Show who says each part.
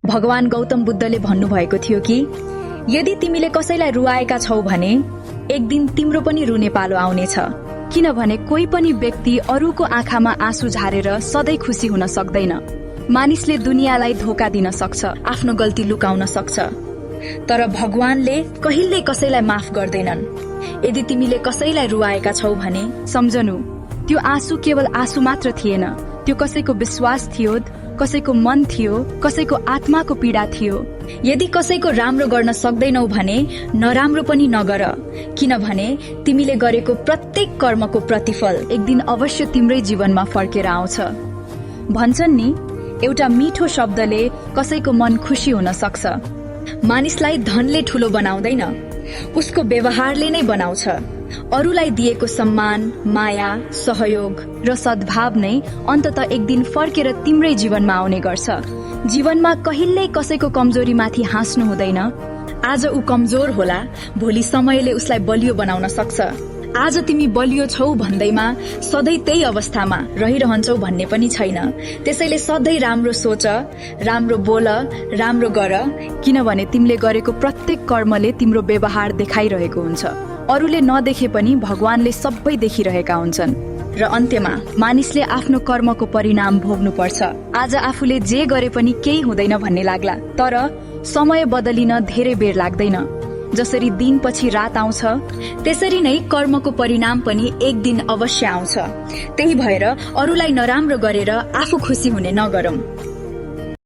Speaker 1: भगवान गौतम बुद्धले भन्नुभएको थियो कि यदि तिमीले कसैलाई रुवाएका छौ भने एक दिन तिम्रो पनि रुने पालो आउनेछ। किनभने कोही पनि व्यक्ति अरूको आँखामा आँसु झारेर सधैँ खुसी हुन सक्दैन। मानिसले दुनियाँलाई धोका दिन सक्छ, आफ्नो गल्ती लुकाउन सक्छ, तर भगवानले कहिल्यै कसैलाई माफ गर्दैनन्। यदि तिमीले कसैलाई रुवाएका छौ भने सम्झनु, त्यो आँसु केवल आँसु मात्र थिएन, त्यो कसैको विश्वास थियो, कसैको मन थियो, कसैको आत्माको पीडा थियो। यदि कसैको राम्रो गर्न सक्दैनौ भने नराम्रो पनि नगर, किनभने तिमीले गरेको प्रत्येक कर्मको प्रतिफल एक दिन अवश्य तिम्रै जीवनमा फर्केर आउँछ। भन्छन् नि, एउटा मिठो शब्दले कसैको मन खुसी हुन सक्छ। मानिसलाई धनले ठूलो बनाउँदैन, उसको व्यवहारले नै बनाउँछ। अरूलाई दिएको सम्मान, माया, सहयोग र सद्भाव नै अन्ततः एक दिन फर्केर तिम्रै जीवनमा आउने गर्छ। जीवनमा कहिल्यै कसैको कमजोरीमाथि हाँस्नु हुँदैन। आज ऊ कमजोर होला, भोलि समयले उसलाई बलियो बनाउन सक्छ। आज तिमी बलियो छौ भन्दैमा सधैँ त्यही अवस्थामा रहिरहन्छौ भन्ने पनि छैन। त्यसैले सधैँ राम्रो सोच, राम्रो बोल, राम्रो गर, किनभने तिमीले गरेको प्रत्येक कर्मले तिम्रो व्यवहार देखाइरहेको हुन्छ। अरूले नदेखे पनि भगवानले सबै देखिरहेका हुन्छन्। र अन्त्यमा मानिसले आफ्नो कर्मको परिणाम भोग्नुपर्छ। आज आफूले जे गरे पनि केही हुँदैन भन्ने लाग्ला, तर समय बदलिन धेरै बेर लाग्दैन। जसरी दिनपछि रात आउँछ, त्यसरी नै कर्मको परिणाम पनि एक दिन अवश्य आउँछ। त्यही भएर अरूलाई नराम्रो गरेर आफू खुसी हुने नगरौं।